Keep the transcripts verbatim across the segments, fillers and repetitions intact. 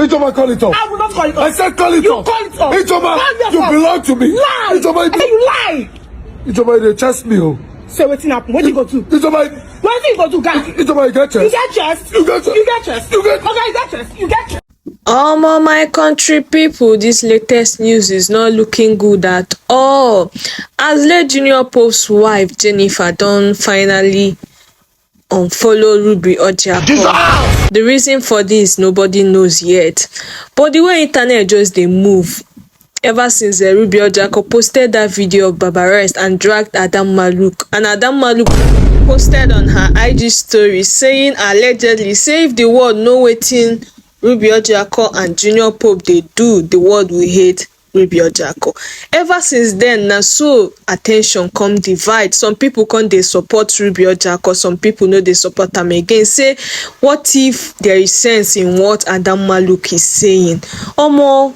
Ijeoma, call it off. I will not call it I off. said call it You off. call it off. Ijeoma, Call you yourself. Belong to me. Lie. Ijeoma, I say you lie. Ijeoma, you dey chase me o. Say wetin happen? Wetin you go do? Ijeoma, Wetin you go do, guy? Ijeoma, you get You chest. Get chest. You get chest. You get chest. You get Oga, you get chest. You get chest. Omo, my country people, this latest news is not looking good at all. As late Junior Pope's wife Jennifer don finally unfollow Ruby Orjiakor. The reason for this, nobody knows yet. But the way internet just dey move, ever since uh, Ruby Orjiakor posted that video of Baba Rest and dragged Adam Maluk, and Adam Maluk posted on her I G story saying, allegedly, say if the world know wetin Ruby Orjiakor and Junior Pope dey do, the world will hate Ruby Orjiakor. Ever since then, na so attention come divide. Some people come dey support Ruby Orjiakor, some people no dey support am again. Say, what if there is sense in what Adam Maluk is saying? Omo,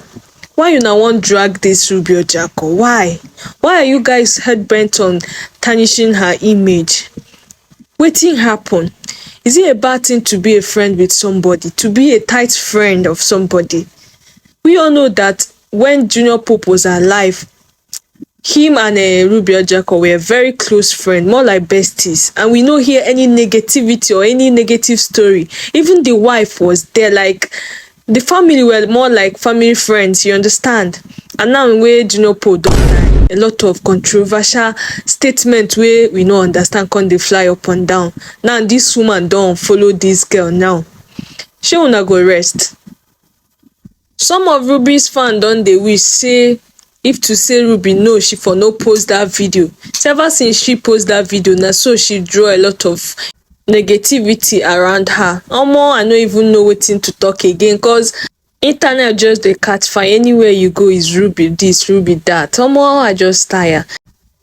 why una wan drag this Ruby Orjiakor? Why? Why are you guys hell bent on tarnishing her image? Wetin happen? Is it a bad thing to be a friend with somebody, to be a tight friend of somebody? We all know that when Junior Pope was alive, him and uh, Ruby Orjiakor were very close friends, more like besties, and we no hear any negativity or any negative story. Even the wife was there, like, the family were more like family friends, you understand? And now wey Junior Pope don die, a lot of controversial statements wey we no understand come dey fly up and down. Now this woman don follow this girl now. Shey una go rest? Some of Ruby's fans don dey wish say if to say Ruby know, she for no post that video. Say ever since she post that video, na so she draw a lot of negativity around her. Omo, I no even know wetin to talk again, cause internet just dey catch fire. Anywhere you go is Ruby this, Ruby that. Omo, I just tire.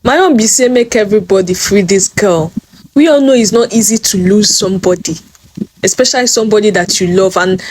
My own be say make everybody free this girl. We all know it's not easy to lose somebody, especially somebody that you love, and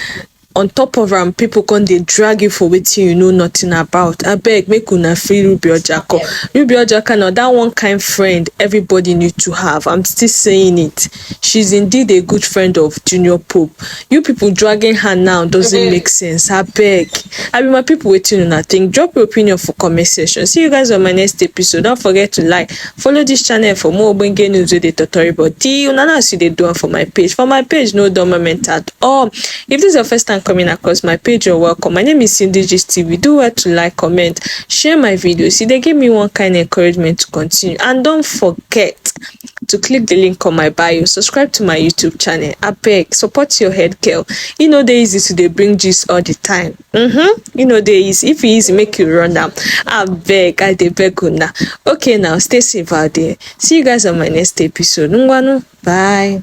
on top of am, people come dey drag you for wetin you know nothing about. Abeg, make una free Ruby Orjiakor. Ruby Orjiakor na that one kind friend everybody need to have. I'm still saying it. She's indeed a good friend of Junior Pope. You people dragging her now doesn't make sense. Abeg, I be my people, wetin una think? Drop your opinion for comment section. See you guys on my next episode. Don't forget to like, follow this channel for more ogbonge news wey dey totori body. Una know as you dey do am for my page. For my page, no dull moment at all. If this is your first time coming across my page, you're welcome. My name is Cindy Gist T V. Do well to like, comment, share my videos. E dey give me one kind encouragement to continue. And don't forget to click the link on my bio, subscribe to my YouTube channel. Abeg, support your head girl. E no dey easy to dey bring gist all the time. Mm-hmm. E no dey easy. If e easy, make you run am. Abeg, I dey beg una. Okay now, stay safe out there. See you guys on my next episode. Ngwanu, bye.